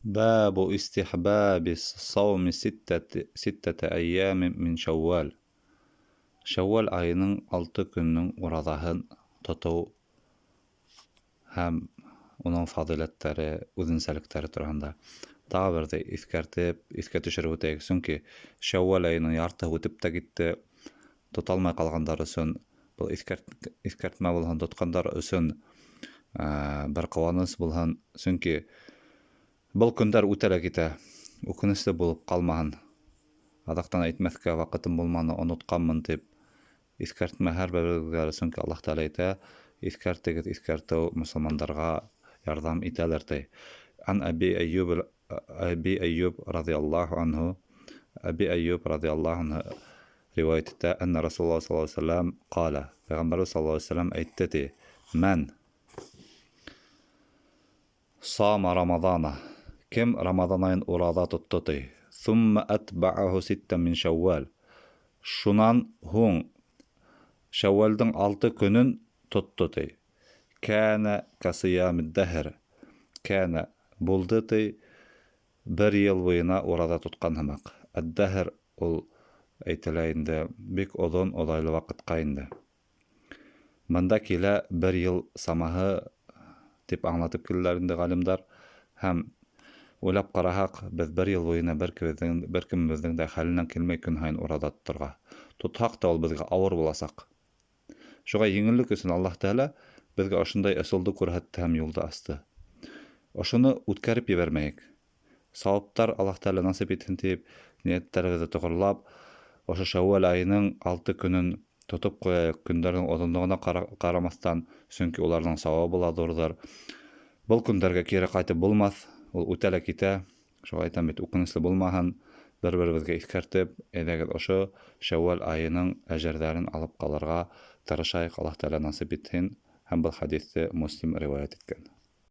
Бабу истихбаби сауми ситтәте әййәми мин шәүвәл. Шәүвәл айының 6 көнөнөң ураҙаһын тотоу һәм уның фазыйләттәре, үҙенсәлектәре тураһында тағы берҙе иҫкәртеп, иҫкә төшөрөп үтәйек. Сөнки Шәүвәл айының яртыһы үтеп тә китте. Тота алмай ҡалғандар өсөн был иҫкәртмә булһын, тотҡандар өсөн бер ҡыуаныс булһын. Сөнки был көндәр үтә лә китә, үкенесле булып ҡалмаһын. Аҙаҡтан әйтмәҫкә ваҡытым булманы, онотҡанмын тип иҫкәртмә һәр беребеҙгә, сөнки Аллаһ Тәғәлә әйтә, иҫкәртегеҙ, иҫкәртеү мосолмандарға ярҙам итәлер, ти. Ан Әби Әйюб, Әби Әйюб радиаллаһу анһу, Әби Әйюб радиаллаһу анһу риүәйәт итә, әннә Расулуллаһ саллаллаһу алейһи ва сәлләм ҡала, Пәйғәмбәрбеҙ саллаллаһу алейһи ва сәлләм әйтте, ти, мән сама Рамазана, кем Рамазан айын ураҙа тотто, ти, thumma atba'ahu sitta min Шәүвәл, шунан һуң Шәүвәлдең 6 көнөн тотто, ти, кәнә касыямид дәһр, кәнә булды, ти, бер йыл буйына ураҙа тотҡан һымаҡ. Әд-дәһр ул әйтелә инде бик оҙон, оҙайлы ваҡытҡа инде. Бында килә бер йыл самаһы тип аңлатып киләләр инде ғалимдар. Һәм уйлап ҡараһаҡ, беҙ бер йыл буйына бер кемебеҙҙең дә хәленән килмәй көн һайын ураҙа тоторға. Тотһаҡ та ул беҙгә ауыр буласаҡ. Шуға еңеллек өсөн Аллаһ Тәғәлә беҙгә ошондай ысулды күрһәтте һәм юлды асты. Ошоно үткәреп ебәрмәйек. Сауаптар Аллаһ Тәғәлә насип итһен тип ниәттәребеҙҙе тоғорлап, ошо Шәүвәл айының 6 көнөн тотоп ҡуяйыҡ, көндәрҙең оҙонлоғона ҡарамаҫтан, сөнки уларҙың сауабы ла ҙурҙыр. Был көндәргә кире ҡайтып булмаҫ, ул үтә лә китә. Шуға әйтәм бит, үкенесле булмаһын, бер-беребеҙгә иҫкәртеп, әйҙәгеҙ ошо Шәүвәл айының әжәрҙәрен алып ҡалырға тырышайыҡ, Аллаһ Тәғәлә насип итһен. Һәм был хәдиҫте Муслим риүәйәт иткән.